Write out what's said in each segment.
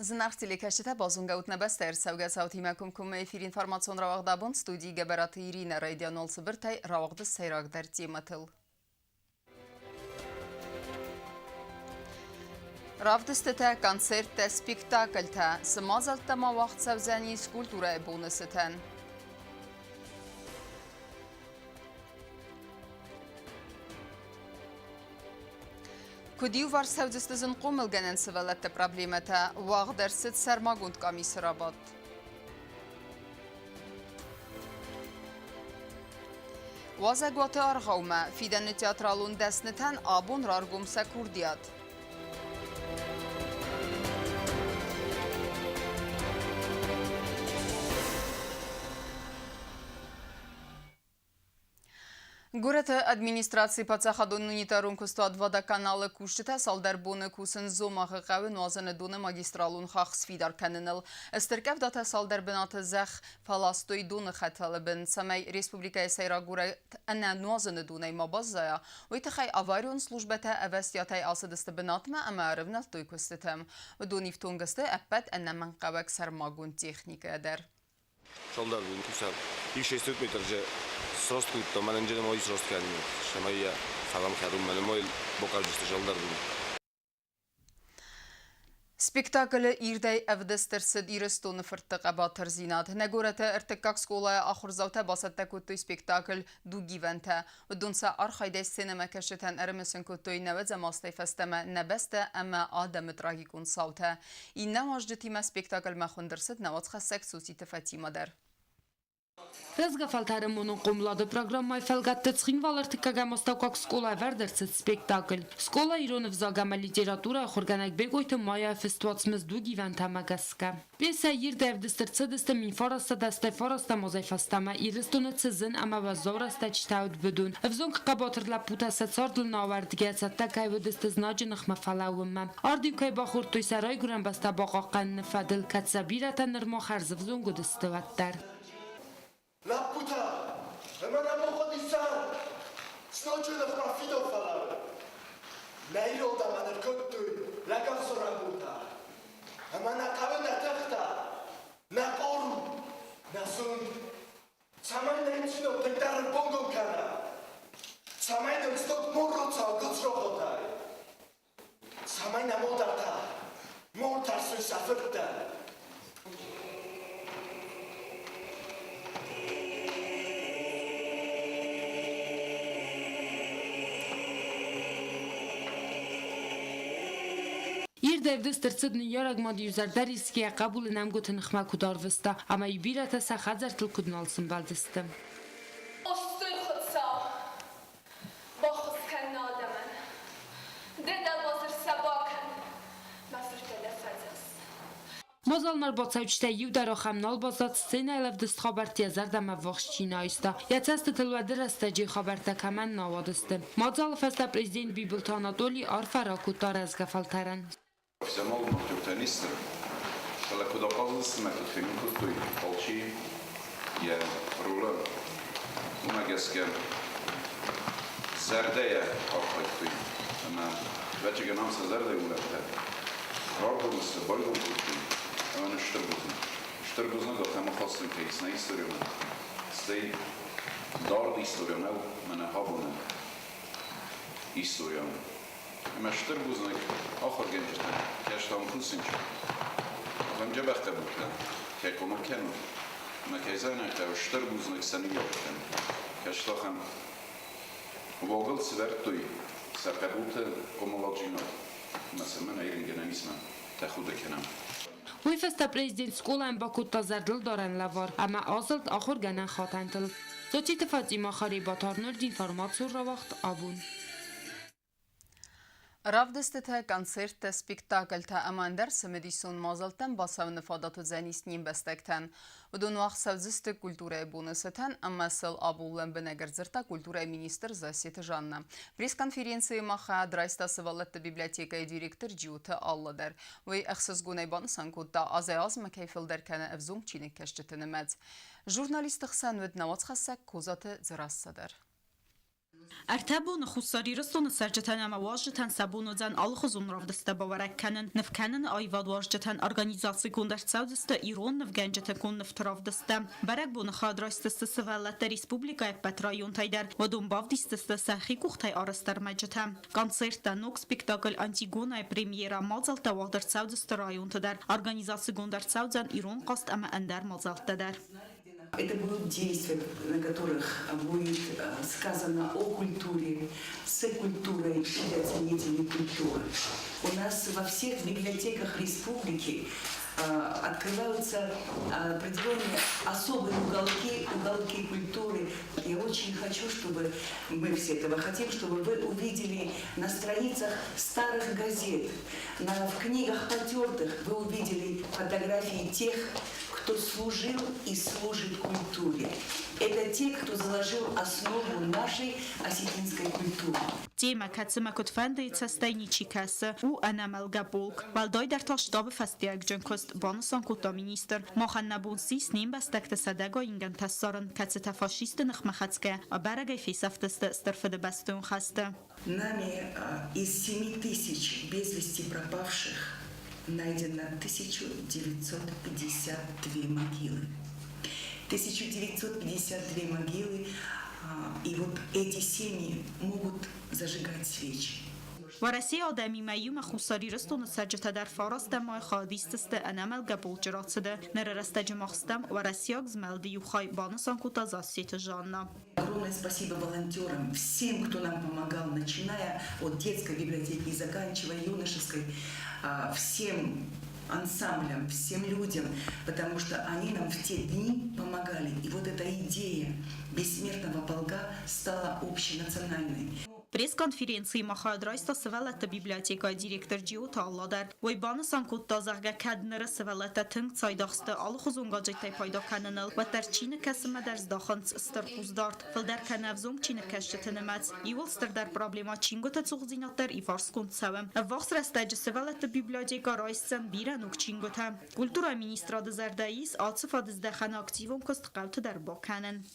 Зынаргъ телекӕсджытӕ, базонгӕ ут нӕ бӕстӕйы ӕрцӕугӕ цаутимӕ комкоммӕ эфир информацион рауагъд абон студийы Гӕбӕраты Иринӕ райдиан уал цыбыртӕй рауагъды сӕйрагдӕр темӕтыл. Равдыстытӕ, концерттӕ, спектакльтӕ. Цы мадзӕлттӕ ма уагъд цӕудзӕнис культурӕйы боны цытӕн? Куыд иуварс цӕудзысты зынхъомылгӕнӕн сывӕллӕтты проблемӕтӕ, уагъд ӕрцыд сӕрмагонд къамисы рабадт. Уазӕгуаты аргъаумӕ фидӕны театралон дӕснытӕн абон раргом сӕ курдиат. Горӕты администрацийы паддзахадон унитарон куыстуат «Водоканал»-ы кусджытӕ цалдӕр боны кусынц Дзомагъы хъӕуы нуазыны доны магистралон хахх сфидар кӕныныл. Стыр къӕвдатӕ цалдӕр бынаты зӕхх фӕластой доны хӕтӕлы бын, цӕмӕй республикӕйы сӕйраг горӕт ӕнӕ нуазыны донӕй ма баззайа, уый тыххӕй аварион службӕтӕ ӕвӕстиатӕй ацыдысты бынатмӕ ӕмӕ ӕрывнӕлдтой куыстытӕм. Уыдон ифтонг сты ӕппӕт ӕнӕмӕнгхъӕуӕг сӕрмагонд техникӕйӕ дӕр. Шалдар куса 600 метр же срост кудта, мӕнӕн же мой срост кӕнин, цӕмӕй йӕ салам кӕрун, мӕнӕ мой бокалджисты шалдар Спектаклы ирдӕй ӕвдыст ӕрцыд Ирыстоны фыртты хъӕбатырдзинад. Нӕ горӕты ӕртыккаг скъолайы ахуырдзаутӕ бацӕттӕ кодтой спектакль «Дугивӕнтӕ». Уыдон сӕ архайдӕй сценӕмӕкӕсджытӕн ӕрымысын кодтой нӕуӕдзӕм азтӕй фӕстӕмӕ нӕ бӕстӕ ӕмӕ адӕмы трагикон цаутӕ. Иннӕ уазджытимӕ спектакльмӕ хуынд ӕрцыд нӕ уацхӕссӕг Цуциты Фатимӕ дӕр. Рӕзгӕ фӕлтӕры монон хъомылады программӕйы фӕлгӕтты Цхинвалы ӕртыккӕгӕм астӕуккаг скъола ӕвӕрд ӕрцыд спектакль. Скъола ирон ӕвзаг ӕмӕ литературӕйы ахуыргӕнӕг Бекъойты Майа фыст уацмыс дугивӕнтӕмӕ гӕсгӕ. Пьесӕ ирд ӕвдыст ӕрцыдысты 1909 азӕй фӕстӕмӕ Ирыстоны цы зын ӕмӕ уӕззау рӕстӕджытӕ уыд, уыдон. Ӕвзонг хъӕбатыр лӕппутӕ сӕ цардыл нӕ ауӕрдгӕ цӕттӕ кӕй уыдысты знаджы ныхмӕ фӕлӕууынмӕ. Ардиу кӕй бахордтой сӕ райгуырӕн бӕстӕ бахъахъхъӕныны фӕдыл, кӕд сӕ бирӕтӕ нырма хӕрзӕвзонг уыдысты, уӕддӕр. Лӕппутӕ, ӕмӕ нӕ бахъуыди сӕр, знаджы ныхмӕ фидау фӕлӕуу. Нӕ ирон адӕмӕн ӕркодтой лӕгӕвзарӕн бонтӕ. Ӕмӕ нӕ хъӕуы нӕ тыхтӕ, нӕ хъару, нӕ зонд, цӕмӕй нӕ инженер тынгдӕр ӕрбонгом кӕна, цӕмӕй нын стог морроцау гуцрохотӕй, цӕмӕй нӕ модартӕ мор тӕрсой сӕ фырттӕ. Ирд ӕвдыст ӕрцыд ныййарӕг мад иу зӕрдӕрисгӕ йӕ хъӕбулы нӕмгуыты ныхмӕ куыд арвыста, ӕмӕ-иу бирӕтӕ сӕ хӕдзӕрттыл куыд нал сымбӕлдысты. О Стыр Хуыцау, баххуыс кӕн нӕ адӕмӕн. Дӕ дӕлбазыр сӕ бакӕн, мӕ фырттӕ дӕ фӕдзӕхс. Мадзалмӕ ӕрбацӕуджытӕй иу дӕр ахӕм нал баззад, сценӕйыл ӕвдыст хабӕртты йӕ зӕрдӕмӕ ввахс чи нӕ айста, йӕ цӕстытыл уӕды рӕстӕджы хабӕрттӕ кӕмӕн нӕ уадысты. Мадзалы фӕстӕ президент Бибылты Анатоли арфӕ ракодта рӕзгӕ фӕлтӕрӕн. Профессионалон актертӕ не сты, фӕлӕ куыд ахъазыдысты ӕмӕ куыд фенын кодтой алчи йӕ ролы, уымӕ гӕсгӕ зӕрдӕйӕ архайдтой ӕмӕ, ӕвӕццӕгӕн, ам сӕ зӕрдӕйы улӕфтӕ раргом сты, байгом кодтой ӕмӕ нын стыр бузныг. Стыр бузныг ахӕм ахаст кӕй ис нӕ историон, стӕй дард историон нӕу, мӕнӕ абоны историон. Ӕмӕ стыр бузныг ахуыргӕнджытӕн, кӕстӕрон кусынчы. Ахӕм джӕбӕхтӕ будтӕ, кӕй хъомыл кӕнут, ӕмӕ кӕй зӕгъын хъӕуы, стыр бузныг сӕ ныййарджытӕн. Кӕстӕртӕн уогыл сывӕрдтой сӕ хъӕбулты хъомыладжинад ӕмӕ сӕ мӕнӕ ирынгӕнӕнисмӕ тӕхуды кӕнӕм. Уый фӕстӕ президент скъолайӕн бакодта зӕрдылдарӕн лӕвар ӕмӕ азылд ахуыргӕнӕн хатӕнтыл. Цоциты Фатимӕ Харебаты Арнольд информацион рауагъд абон. Равдыстытӕ, концерттӕ, спектакльтӕ ӕмӕ ӕндӕр цымыдисон мадзӕлттӕм бацӕуыны фадат уыдзӕнис не мбӕстӕгтӕн. Уыдон уагъд цӕудзысты культурӕйы боны цытӕн ӕмӕ сыл абон лӕмбынӕг ӕрдзырдта культурӕйы министр Зассеты Жанна. Пресс-конференцийы ма хайад райста сывӕллӕтты библиотекӕйы директор Джиоты Алла дӕр. Уый ӕхсызгонӕй банысан кодта, азӕй-азмӕ кӕй фылдӕр кӕны ӕвзонг чиныгкӕсджыты нымӕц. Журналистты хсӕн уыд нӕ уацхӕссӕг Козаты Дзерассӕ дӕр. Ӕртӕ боны Хуссар Ирыстоны цӕрджытӕн ӕмӕ уазджытӕн сӕ бон уыдзӕн алыхуызон равдысттӕ бабӕрӕг кӕнын, ныв кӕныны аивадуарзджытӕн организацигонд ӕрцӕудзысты ирон нывгӕнджыты конд нывты равдысттӕ. Бӕрӕгбоны хӕд райсдзысты сывӕллӕттӕ республикӕйы ӕппӕт районтӕй дӕр, уыдон бавдисдзысты сӕхи къухтӕй арӕзт ӕрмӕджытӕ. Концерттӕ, ног спектакль «Антигона»-йы премьерӕ, мадзӕлттӕ уагъд ӕрцӕудзысты районты дӕр, организацигонд ӕрцӕудзӕн ирон хъазт ӕмӕ ӕндӕр мадзӕлттӕ дӕр. Это будут действия, на которых будет сказано о культуре, с культурой для ценителей культуры. У нас во всех библиотеках республики открываются определенные особые уголки, уголки культуры. Я очень хочу, чтобы мы все этого хотим, чтобы вы увидели на страницах старых газет, в книгах потертых, вы увидели фотографии тех, кто служил и служит культуре. Это те, кто заложил основу нашей осетинской культуры. Темӕ, кӕцымӕ куыдфӕндыйы цӕстӕй ничи кӕсы, у ӕнӕмӕлгӕ полк. Уӕлдайдӕр та штабы фӕстиуӕгджын куыст, банысан кодта министр. Махӕн нӕ бон ссис не мбӕстӕгты сӕдӕгай ингӕнтӕ ссарын, кӕцытӕ фашистты ныхмӕ хӕцгӕ, ӕбӕрӕгӕй фесӕфтысты Стыр Фыдыбӕстон хӕсты. Нами из 7 тысяч без вести пропавших найдено 1952 могилы. 1952 могилы, и вот эти семьи могут зажигать свечи. Уӕрӕсейы адӕмимӕ иумӕ Хуссар Ирыстоны цӕрджытӕ дӕр фарастӕм мӕй хайадисдзысты ӕнӕмӕлгӕ полчъы рацыды. Ныры рӕстӕджы мах стӕм уӕрӕсейаг змӕлды иу хай, банысан кодта Зассеты Жанна. Огромное спасибо волонтерам, всем, кто нам помогал, начиная от детской библиотеки и заканчивая юношеской, всем ансамблям, всем людям, потому что они нам в те дни помогали. И вот эта идея бессмертного полка стала общенациональной. Пресс-конференцийы ма хайад райста сывӕллӕтты библиотекӕйы директор Джиоты Алла дӕр. Уый банысан кодта, зӕгъгӕ, кӕд ныры сывӕллӕттӕ тынг цайдагъ сты алыхуызон гаджеттӕй пайда кӕныныл, уӕддӕр чиныгкӕсынмӕ дӕр здахынц стыр хъусдард. Фылдӕр кӕны ӕвзонг чиныгкӕсджыты нымӕц. Иууыл стырдӕр проблемӕ чингуыты цухдзинад дӕр иварсгонд цӕуы. Ӕввахс рӕстӕджы сывӕллӕтты библиотекӕ райсдзӕн бирӕ ног чингуытӕ. Культурӕйы министрады зӕрдӕ ис ацы фӕдыздӕхӕны активон куыст хъӕуты дӕр бакӕнын.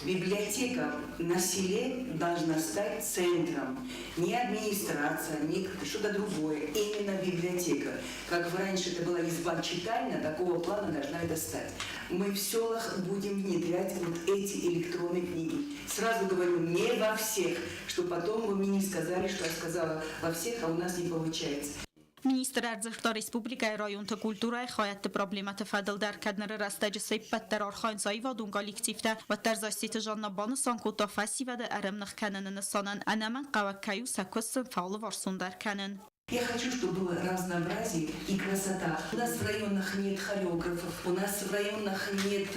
Библиотека на селе должна стать центром. Не администрация, не что-то другое. Именно библиотека. Как раньше это была изба-читальня, такого плана должна это стать. Мы в селах будем внедрять вот эти электронные книги. Сразу говорю, не во всех, чтобы потом вы мне не сказали, что я сказала во всех, а у нас не получается. Министр ӕрдзырдта республикӕйы районты культурӕйы хайӕдты проблемӕты фӕдыл дӕр, кӕд ныры рӕстӕджы се ппӕт дӕр архайынц аивадон коллективтӕ, уӕддӕр Зассеты Жанна банысан кодта фӕсивӕды ӕрӕмных кӕныны нысанӕн ӕнӕмӕнгхъӕуӕг кӕй у сӕ куыст сын фӕалыварсондӕр кӕнын. Я хочу, чтобы было разнообразие и красота. У нас в районах нет хореографов, у нас в районах нет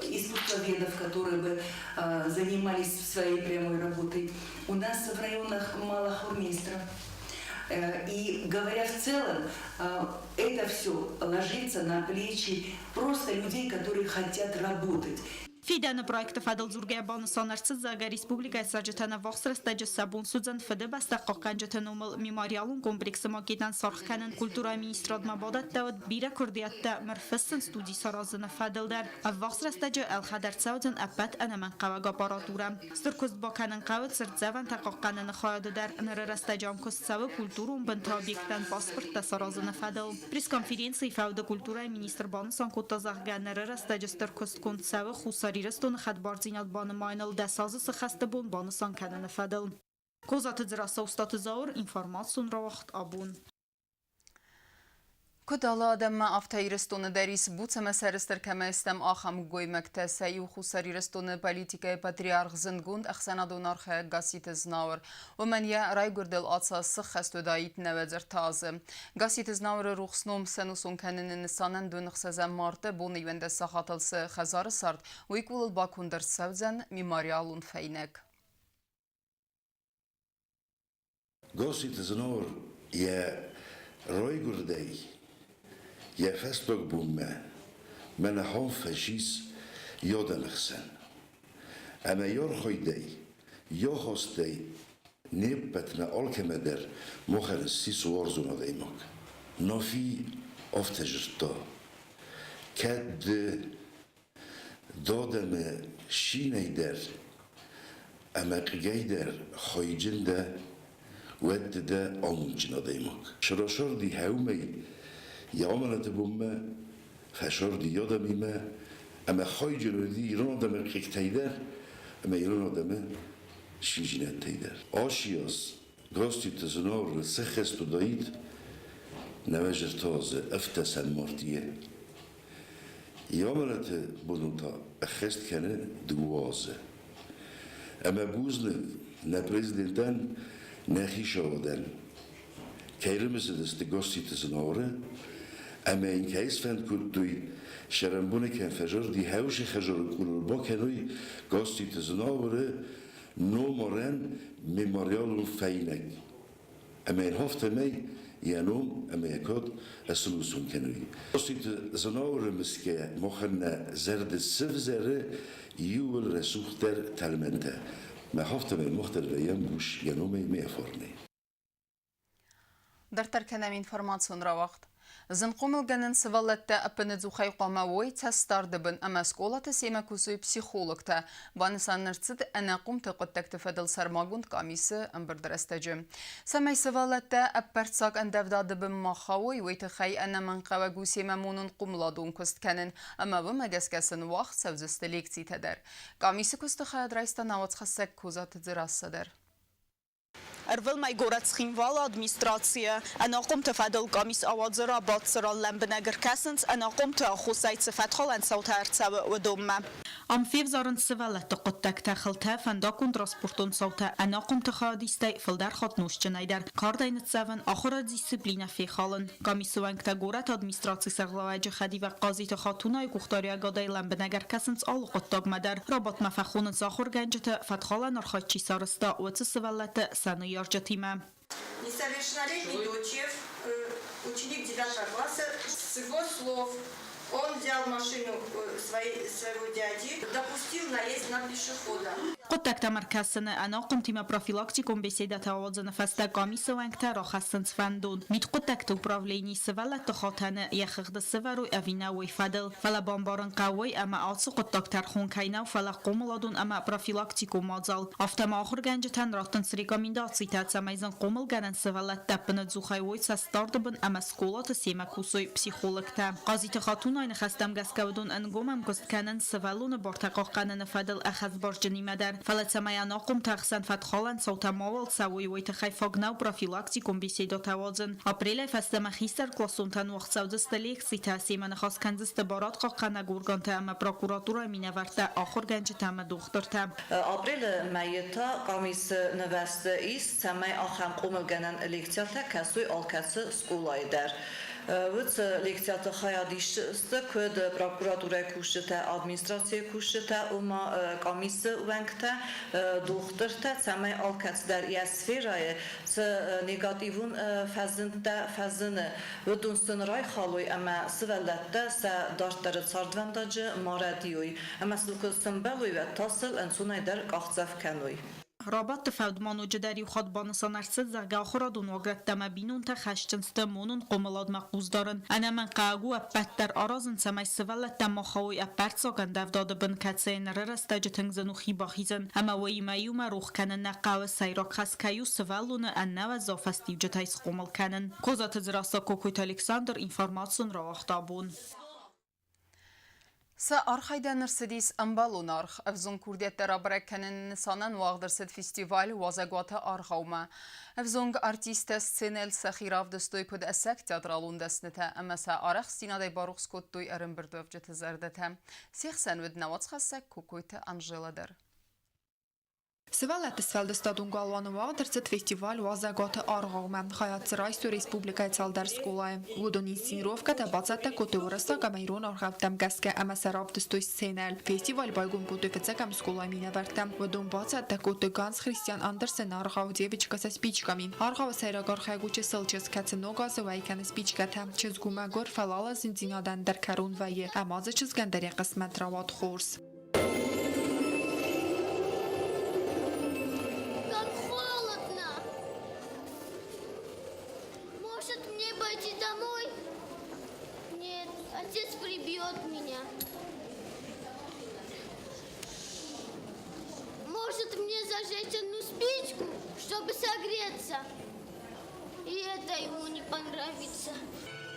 искусствоведов, которые бы занимались своей прямой работой. У нас в районах мало хормейстеров. И говоря в целом, это все ложится на плечи просто людей, которые хотят работать. Фидӕны проекты фӕдыл дзургӕйӕ банысан ӕрцыд, зӕгъгӕ, республикӕйы цӕрджытӕн ӕввахс рӕстӕджы сӕ бон суыдзӕн Фыдыбӕстӕ хъахъхъӕнджыты номыл мемориалон комплексы макетӕн саргъ кӕнын. Культурӕйы министрадмӕ бадӕттӕуыд бирӕ куырдиӕттӕ мырфыссын студи саразыны фӕдыл дӕр. Ӕввахс рӕстӕджы ӕлхӕд ӕрцӕудзӕн ӕппӕт ӕнӕмӕнгхъӕуӕг аппаратурӕ. Стыр куыст бакӕнын хъӕуы цыртдзӕвӕнтӕ хъахъхъӕныны хайады дӕр. Ныры рӕстӕджы ам куыст цӕуы культурон бынты объекттӕн паспорттӕ саразыны фӕдыл. Пресс-конференцийы фӕуды культурӕйы министр банысан кодта, зӕгъгӕ, ныры рӕстӕджы стыр куыстгонд цӕуы Хуссар Ирыстоны хӕдбардзинад банымайыныл 10 азы цы хӕсты бон банысан кӕныны фӕдыл. Козаты Дзерассӕ, Устаты Зауыр, информацион рауагъд абон. Куыд алы адӕммӕ, афтӕ Ирыстоны дӕр ис буц ӕмӕ сӕрыстыр кӕмӕй стӕм, ахӕм гоймӕгтӕ. Сӕ иу Хуссар Ирыстоны политикӕйы патриарх, зындгонд ӕхсӕнадон архайӕг Гасситы Знауыр. Уымӕн йӕ райгуырдыл ацы аз сыххӕст уыдаид 93 азы. Гасситы Знауыры рухс ном сӕнусон кӕныны нысанӕн 26 марты боны 11 сахатыл цы хӕдзары цард, уый къулыл баконд ӕрцӕудзӕн мемориалон фӕйнӕг. Госиты Знауыр йӕ райгуырдӕй йӕ фӕстаг бонмӕ мӕнӕ хом фӕцис йодӕны хсӕн. Ӕмӕ йе рхойдӕй, йе хостӕй не ппӕтмӕ алкӕмӕ дӕр махӕн ссис уарзон адӕймаг. Нафи афтӕ зыдта, кӕд ды дадӕмӕ шинӕй дӕр. Ӕмӕ хъыгӕй дӕр хайджын дӕ, уӕд ды дӕ амондджын адӕймаг. Срасӕрди хӕумӕй йӕ амӕлӕты бонмӕ, фӕсӕрди адӕмимӕ, ӕмӕ хайджын уыди ирон адӕмы хъыгтӕй дӕр ӕмӕ ирон адӕмы циндзинӕдтӕй дӕр. Асиас Гоститы Зыноры цы хӕст уыдаид, нӕвӕзӕртозы ӕфтӕсӕн мартъийы. Йӕ амӕлӕты боныл та ӕххӕст кӕны дыууӕ азы. Ӕмӕ бузныг нӕ президентӕн, нӕ хицауадӕн, кӕй рымысыдысты Гоститы Зыноры ӕмӕ йын кӕй сфӕнд кодтой, сӕрӕнбоны кӕм фӕзӕрди, хӕусы хӕзары къулыл бакӕной Гоститы Зыноры номарӕн мемориалон фӕйнӕг. Ӕмӕ йын афтӕмӕй йӕ ном ӕмӕ йӕ кад ӕсынусон кӕной. Оситы Зынауыры мысгӕ махӕн нӕ зӕрды цы взӕры, иууыл рӕсугъддӕр тӕлмӕнтӕ. Мӕ афтӕмӕй мах дӕр вӕййӕм буз йӕ номӕй ме фарнӕй. Дарддӕр кӕнӕм информацион рауагъд. Зынхъомылгӕнӕн сывӕллӕттӕ ӕппынӕдзухӕй хъуамӕ уой цӕстдарды бын ӕмӕ скъолаты семӕ кусой психологтӕ, банысан ӕрцыд ӕнахъомты хъуыддӕгты фӕдыл сӕрмагонд къамисы ӕмбырды рӕстӕджы. Цӕмӕй сывӕллӕттӕ ӕппӕрццаг ӕндӕвдады бын ма хауой, уый тыххӕй ӕнӕмӕнгхъӕуӕг у семӕ монон хъомыладон куыст кӕнын ӕмӕ уымӕ гӕсгӕ сын уагъд цӕудзысты лекцитӕ дӕр. Къамисы куысты хайад райста науӕдзхӕссӕг Козаты Дзерассӕ дӕр. Ӕрвылмӕй горӕт Цхинвалы администрацийы ӕнахъомты фӕдыл къамис ауадзы рабадт, цыран лӕмбынӕг ӕркӕсынц, ӕнахъомты аххосӕй цы фӕткхалӕн цаутӕ ӕрцӕуы, уыдонмӕ. Ам февзарынц сывӕллӕтты хъуыддӕгтӕ, хылтӕ, фӕндаггон транспортон цаутӕ, ӕнахъомты хайадистӕй фылдӕр хатт нозтджынӕй дӕр, кардӕй ныццӕвын, ахуыры дисциплинӕ фехалын. Къамисы уӕнгтӕ горӕты администрацийы сӕргълӕууӕджы хӕдивӕг Хъазиты Хатунайы къухдариуӕгадӕй лӕмбынӕг ӕркӕсынц алы хъуыддагмӕ дӕр. Рабадтмӕ фӕхонынц ахуыргӕнджыты, фӕткхалӕн архайд чи сарӕзта, уыцы сывӕллӕтты сӕ ныййарджытимӕ. Несовершеннолетний Дочев, ученик 9 класса, с его слов, он взял машину своей, своего дяди, допустил наезд на пешехода. Хъуыддӕгтӕм ӕркӕсыны ӕнахъомтимӕ профилактикон беседӕтӕ ауадзыны фӕстӕ къамисы уӕнгтӕ рахӕссынц фӕндон. Мидхъуыддӕгты управленийы сывӕллӕтты хатӕны йӕ хыгъды сывӕрой ӕви нӕ, уый фӕдыл. Фӕлӕ бамбарын хъӕуы, ӕмӕ ацы хъуыддаг тӕрхон кӕй нӕу, фӕлӕ хъомыладон ӕмӕ профилактикон мадзал. Афтӕ ма ахуыргӕнджытӕн раттынц рекомендацитӕ, цӕмӕй сын хъомылгӕнӕн сывӕллӕттӕ ӕппынӕдзухӕй уой цӕстдарды бын ӕмӕ скъолаты семӕ кусой психологтӕ. Хъазиты Хатунайы ныхӕстӕм гӕсгӕ уыдон ӕнгом ӕмкуыст кӕнынц сывӕллоны бартӕ хъахъхъӕныны фӕдыл ӕххӕстбарджынимӕ дӕр. Фӕлӕ цӕмӕй ӕнахъомты ӕхсӕн фӕткхалӕн цаутӕ мауал цӕуой, уый тыххӕй фаг нӕу профилактикон беседӕтӕ уадзын. Апрелӕй фӕстӕмӕ хистӕркъласонтӕн уагъд цӕудзысты лекцитӕ, семӕ ныхас кӕндзысты барадхъахъхъӕнӕг органтӕ ӕмӕ прокуратурӕйы минӕвӕрттӕ, ахуыргӕнджытӕ ӕмӕ дохтыртӕ. Апрелы мӕйы та къамисы нывӕзты ис, цӕмӕй ахӕм хъомылгӕнӕн лекциятӕ кӕсой алкӕцы скъолайы дӕр. Уыцы лекциаты хайад исты куыд прокуратурӕйы кусджытӕ, администрацийы кусджытӕ, ома къамисы уӕнгтӕ, дохтыртӕ, цӕмӕй алкӕцыдӕр йӕ сферӕйы цы негативон фӕзындтӕ фӕзыны, уыдон сын райхалой ӕмӕ сывӕллӕттӕ сӕ дарддӕры цардвӕндаджы ма рӕдийой ӕмӕ сыл куы сӕмбӕлой, уӕд та сыл ӕнцонӕй дӕр къахдзӕф кӕной. Рабадты фӕуд ма ноджыдӕр иу хатт банысан ӕрцыд, зӕгъгӕ, ахуырадон уагдӕттӕ ӕмӕ бинонтӕ хӕсджын сты монон хъомыладмӕ хъус дарын. Ӕнӕмӕнгхъӕуӕг у ӕппӕт дӕр аразын, цӕмӕй сывӕллӕттӕ ма хауой ӕппӕрццаг ӕндӕвдады бын, кӕцыйы ныры рӕстӕджы тынг зын у хи бахизын. Ӕмӕ уыимӕ иумӕ рох кӕнын нӕ хъӕуы, сӕйраг хӕс кӕй у сывӕллоны ӕнӕуӕззау фӕстиуджытӕй схъомыл кӕнын. Козаты Дзерассӕ, Кокойты Александр, информацион рауагъта абон. Сӕ архайдӕн ӕрцыдис ӕмбӕлон аргъ. Ӕвзонг курдиӕттӕ рабӕрӕг кӕныны нысанӕн уагъд ӕрцыд фестиваль Уазӕгуаты аргъаумӕ. Ӕвзонг артисттӕ сценӕйыл сӕхи равдыстой куыд ӕцӕг театралон дӕснытӕ ӕмӕ сӕ арӕхстдзинадӕй барухс кодтой ӕрӕмбырдуӕвджыты зӕрдӕтӕ. Се хсӕн уыд нӕ уацхӕссӕг Кокойты Анжела дӕр. Сывӕллӕтты сфӕлдыстадон галуаны уагъд ӕрцыд фестиваль Уазӕгуаты аргъаумӕ. Хайад дзы райстой республикӕйы цалдӕр скъолайы. Уыдон инсценировкӕтӕ бацӕттӕ кодтой уырыссаг ӕмӕ ирон аргъӕуттӕм гӕсгӕ ӕмӕ сӕ равдыстой сценӕйыл. Фестиваль байгом кодтой фыццӕгӕм скъолайы минӕвӕрттӕ. Уыдон бацӕттӕ кодтой Ганс Христиан Андерсены аргъау «Девочка со спичками». Аргъауы сӕйраг архайӕг у чысыл чызг, кӕцы ног азы уӕй кӕны спичкӕтӕ. Чызг у мӕгуыр, фӕлӕ алы зындзинадӕн дӕр кӕрон вӕййы, ӕмӕ дзы чызгӕн дӕр йӕ хъысмӕт рауад хорз. Как холодно! Может, мне пойти домой? Нет, отец прибьет меня. Может, Может мне зажечь одну спичку, чтобы согреться? И это ему не понравится.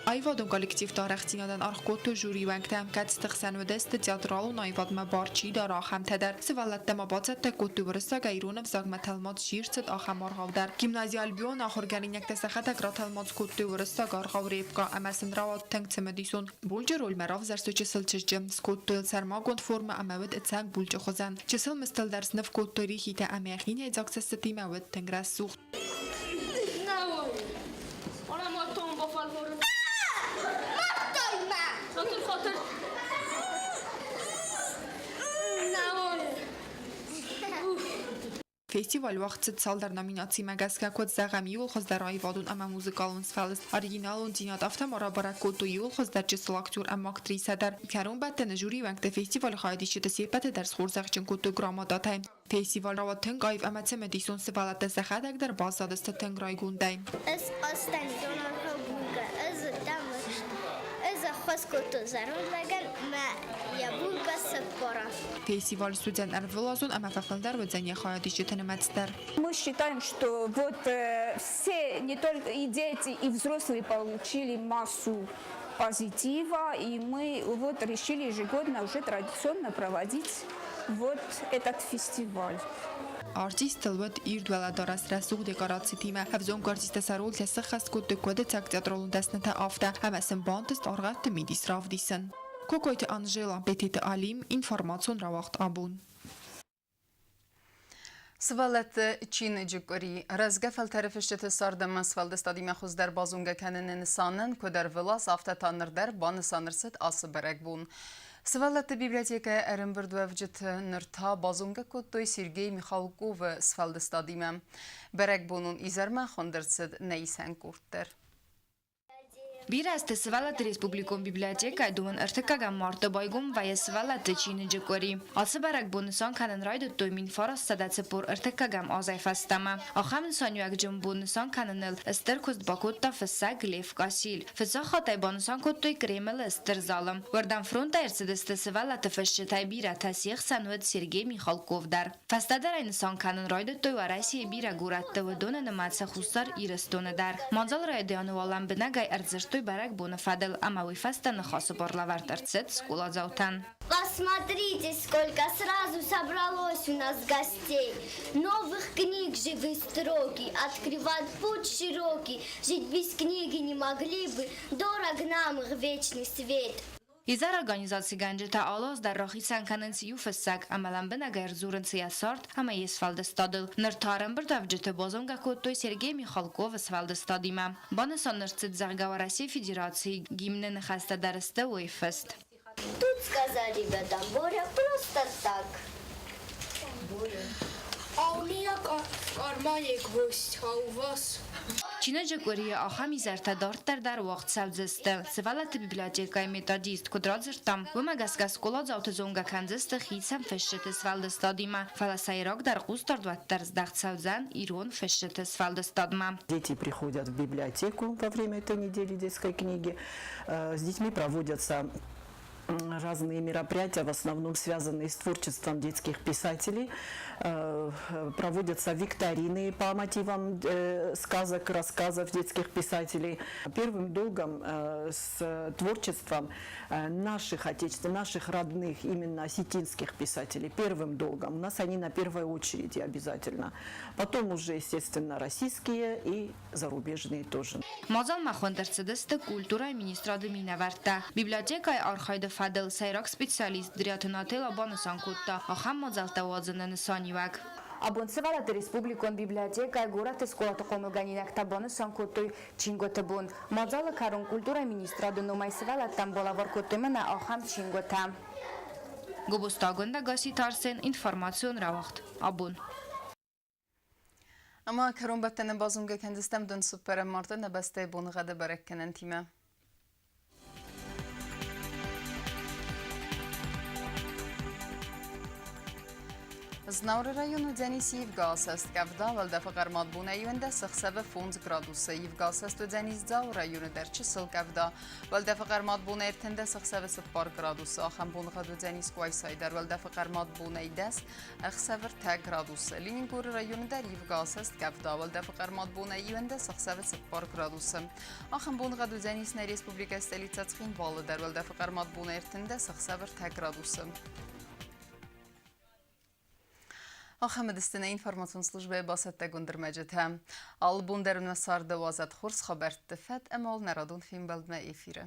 Аивадон коллективты арӕхстдзинадӕн аргъ кодтой жюрийы уӕнгтӕ, кӕцыты хсӕн уыдысты театралон аивадмӕ бар чи дары, ахӕмтӕ дӕр. Сывӕллӕттӕ ма бацӕттӕ кодтой уырыссаг ирон ӕвзагмӕ тӕлмац чи рцыд, ахӕм аргъау дӕр. Гимнази Альбион ахуыргӕнинӕгтӕ сӕхӕдӕг ратӕлмац кодтой уырыссаг аргъау Репка ӕмӕ сын рауад тынг цымыдисон. Булчъы рольмӕ равзӕрстой чысыл чызджы, скодтой йыл сӕрмагонд формӕ ӕмӕ уыд ӕцӕг булчъы хуызӕн. Чысыл мыстыл дӕр сныв кодтой рихитӕ ӕмӕ йӕ хинӕйдзаг цӕстытимӕ уыд тынг рӕсугъд. Фестиваль уагъд цыд цалдӕр номинацимӕ гӕсгӕ, куыд зӕгъӕм, иууыл хуыздӕр аивадон ӕмӕ музыкалон сфӕлыст, оригиналондзинад, афтӕ ма рабӕрӕг кодтой иууыл хуыздӕр чысыл актер ӕмӕ актрисӕ дӕр. Кӕронбӕттӕны жюрийы уӕнгтӕ фестивалы хайадисджыты се ппӕты дӕр схорзӕхджын кодтой грамотатӕй. Фестиваль рауад тынг аив ӕмӕ цымыдисон, сывӕллӕттӕ сӕхӕдӕг дӕр баззадысты тынг райгондӕй. Ӕз хъазтӕн донаргъау ӕз ӕз ӕххуыс кодтон зӕронд лӕгӕн мӕ йӕ булкъа сыппора. Фестиваль суыдзӕн ӕрвылазон ӕмӕ фӕфылдӕр уыдзӕн йӕ хайадисджыты нымӕц дӕр. Мы считаем, что вот все, не только и дети, и взрослые получили массу позитива, и мы вот решили ежегодно уже традиционно проводить вот этот фестиваль. Артисттыл уыд ирд уӕлӕдарӕс рӕсугъд декорацитимӕ. Ӕвзонг артисттӕ сӕ ролтӕ сӕххӕст кодтой куыд ӕцӕг театралон дӕснытӕ, афтӕ, ӕмӕ сын бантыст аргъӕутты мидис равдисын. Кокойты Анжела, Бететы Алим, информацион рауагъд абон. Сывӕллӕтты чиныджы къуыри рӕзгӕ фӕлтӕры фысджыты цард ӕмӕ сфӕлдыстадимӕ хуыздӕр базонгӕ кӕныны нысанӕн куыд ӕрвылаз, афтӕ та ныр дӕр банысан ӕрцыд ацы бӕрӕгбон. Сывӕллӕтты библиотекӕйы ӕрӕмбырдуӕвджыты ныр та базонгӕ кодтой Сергей Михалковы сфӕлдыстадимӕ. Бӕрӕгбонон изӕрмӕ хуынд ӕрцыд нӕ исӕн къорд дӕр. Бирӕ азты Сывӕллӕтты республикон библиотекӕйы дыууын ӕртыккӕгӕм марты байгом вӕййы Сывӕллӕтты чиныджы къуыри. Ацы бӕрӕгбон нысан кӕнын райдыдтой 1943-ӕм азӕй фӕстӕмӕ. Ахӕм нысаниуӕгджын бон нысан кӕныныл стыр куыст бакодта фыссӕг Лев Кассиль. Фыццаг хатт ӕй банысан кодтой Кремлы стыр залы. Уырдӕм фронтӕй ӕрцыдысты сывӕллӕтты фысджытӕй бирӕтӕ, се хсӕн уыд Сергей Михалков дӕр. Фӕстӕдӕр ӕй нысан кӕнын райдыдтой Уӕрӕсейы бирӕ горӕтты, уыдоны нымӕцы Хуссар Ирыстоны дӕр. Мадзал райдианы уӕлӕмбынӕгӕй ӕрдзырдтой бӕрӕгбоны фӕдыл ӕмӕ уый фӕстӕ ныхасы бар лӕвӕрд ӕрцыд скъоладзаутӕн. Посмотрите, сколько сразу собралось у нас гостей. Новых книг живы строки, открывают путь широкий. Жить без книги не могли бы, дорог нам их вечный свет. Изӕр организацигӕнджытӕ алы аз дӕр рахицӕн кӕнынц иу фыссӕг ӕмӕ лӕмбынӕгӕй ӕрдзурынц йӕ цард ӕмӕ йе сфӕлдыстадыл. Ныр та ӕрӕмбырдуӕвджыты базонгӕ кодтой Сергей Михалковы сфӕлдыстадимӕ. Банысан ӕрцыд, зӕгъгӕ, Уӕрӕсейы Федерацийы гимны ныхӕстӕ дӕр сты уый фыст. Тут сказали ребятам Боря просто так. Боря. А у меня в кармане гвоздь, а у вас? Чиныджы къуырийы ахӕм изӕртӕ дарддӕр дӕр уагъд цӕудзысты. Сывӕллӕтты библиотекӕйы методист куыд радзырдта, уымӕ гӕсгӕ скъоладзауты зонгӕ кӕндзысты хицӕн фысджыты сфӕлдыстадимӕ, фӕлӕ сӕйрагдӕр хъусдард уӕддӕр здӕхт цӕудзӕн ирон фысджыты сфӕлдыстадмӕ. Дети приходят в библиотеку во время этой недели детской книги. С детьми проводятся разные мероприятия, в основном связанные с творчеством детских писателей. Проводятся викторины по мотивам сказок, рассказов детских писателей. Первым долгом с творчеством наших отечественных, наших родных, именно осетинских писателей, первым долгом. У нас они на первой очереди обязательно. Потом уже, естественно, российские и зарубежные тоже. Мадзалмӕ хуынд ӕрцыдысты культурӕйы министрады минӕвӕрттӕ. Библиотекӕйы архайды фӕдыл сӕйраг специалист Дриаты Нателла банысан кодта, ахӕм мадзӕлттӕ уадзыны нысаниуӕг. Абон Сывӕллӕтты республикон библиотекӕйы горӕты скъолаты хъомылгӕнинӕгтӕ банысан кодтой чингуыты бон. Мадзалы кӕрон культурӕйы министрады номӕй сывӕллӕттӕн балӕвар кодтой мӕнӕ ахӕм чингуытӕ. Гобозты Агуындӕ Гасситы Арсен, информацион рауагъд. Абон. Ӕмӕ кӕронбӕттӕны базонгӕ кӕндзыстӕм дын цыппӕрӕм марты нӕ бӕстӕйы боныгъӕды бӕрӕггӕнӕнтимӕ. Знауыры район уыдзӕнис ивгӕ асӕст къӕвда, уӕлдӕфы хъӕрмад бонӕй 11 ӕхсӕвы 5 градусы. Ивгӕ асӕст уыдзӕнис Дзауы районы дӕр чысыл къӕвда. Уӕлдӕфы хъӕрмад бонӕй 13 ӕхсӕвы 4 градусы. Ахӕм боныгъӕд уыдзӕнис Къуайсайы дӕр. Уӕлдӕфы хъӕрмад бонӕй 10 ӕхсӕвы 3 градусы. Ленингоры районы дӕр ивгӕ асӕст къӕвда, уӕлдӕфы хъӕрмад бонӕй 11 ӕхсӕвы 4 градусы. Ахӕм боныгъӕд уыдзӕнис нӕ республикӕйы столицӕ Цхинвалы дӕр. Уӕлдӕфы хъӕрмад бонӕй 13 ӕхсӕвы 3 градусы. Ахӕм уыдысты нӕ информацион службӕйы бацӕттӕгонд ӕрмӕджытӕ. Алы бон дӕр нӕ царды уадзӕд хорз хабӕртты фӕд ӕмӕ уал нӕ радон фембӕлдмӕ эфиры.